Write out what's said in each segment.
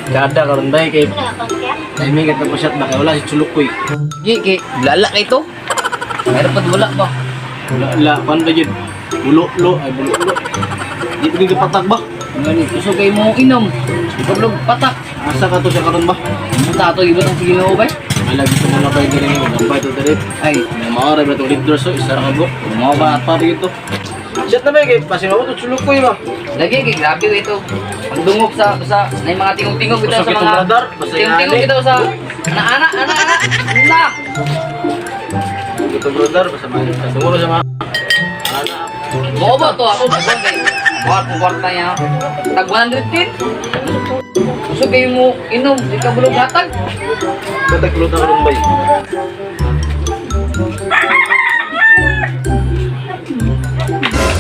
Kada karon day kay timing at tapos shot ba kay wala si Chulukoy. Gi, gi, lala kay to. Meron pa wala ba? Wala la pan ba jud. Bulo lo ay bulo lo. Di pa gyud patag ba? Ngani, gusto kay mo inom. Ipablog patak. Asa ka to siya karon ba? Buta ato ibot ang sige mo bay. Wala gusto mo na kay diri mo gambay to diri. Ay, May maoray ba itong leader so isa ra ka bro. Mao ba? Pa dito. Shot na ba kay pasin mo to Chulukoy ba? Lagi kay grabe kay ito. Ang dungog sa sa na mga tingog-tingog bitaw Basta sa kitong mga radar, basta tingog-tingog inali. bitaw sa ana ana ana ana. Na. Ito brother basta man. Tungod sa mga ana. Mo ba to ako ba kay kwarto kwarta niya. Tag 110. Gusto kayo mo inom, di ka bulog hatag. Batag luta karon bay.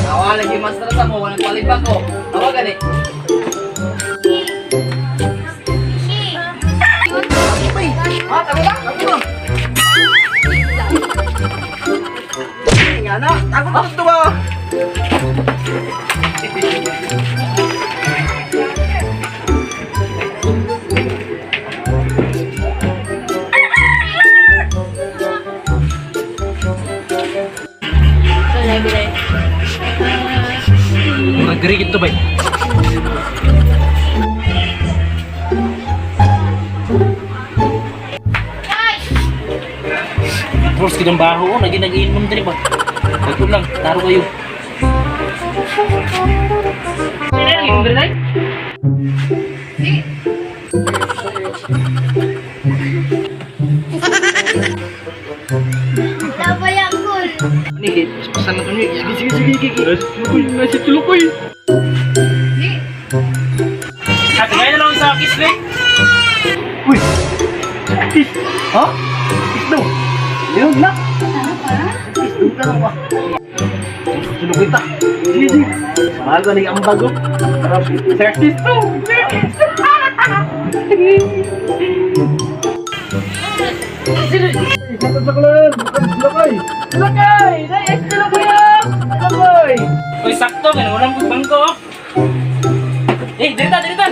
Tawa lagi master sa mo, walang palibak ko. Tawa gani. Ha, tago ba? Tago ba? Nga na, ako pa to ba? Nagdiri gito bay. Bros kitang baho, oh, naging nag-iinom diri ba? Bago lang, taro kayo. Inom diri day? Ni, pasan na to ni. Sige, sige, sige, sige. Tulukoy, nasa tulukoy. At ngayon na lang sa kislik. Uy! Kiss! Ha? Kiss daw! Meron na! Kiss daw ka lang ba? Tulukoy ta! Sige, sige. Mahal ko na ang bago. Sir, kiss daw! Sir, kiss! Saklan! Lakay! Lakay! Day, extra kuya! Lakay! Uy, sakto, ganun walang bangko. Oh. Eh, dirita, dirita.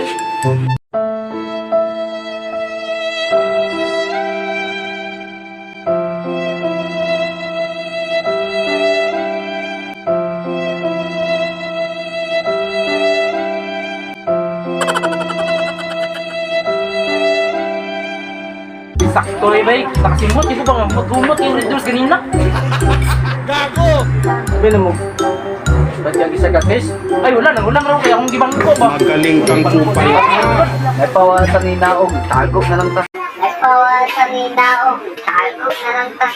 Sakto eh, bay. Nakasimot, di ko ba nga humot yung red doors kanina? Sabi na mo. Ba't yung isa ka, Chris? Ay, wala, nangulang raw kaya akong gibangko ba? Magaling kang kupal. Nagpawasan ni Naog, tago na lang ta. Nagpawasan ni Naog, tago na lang ta.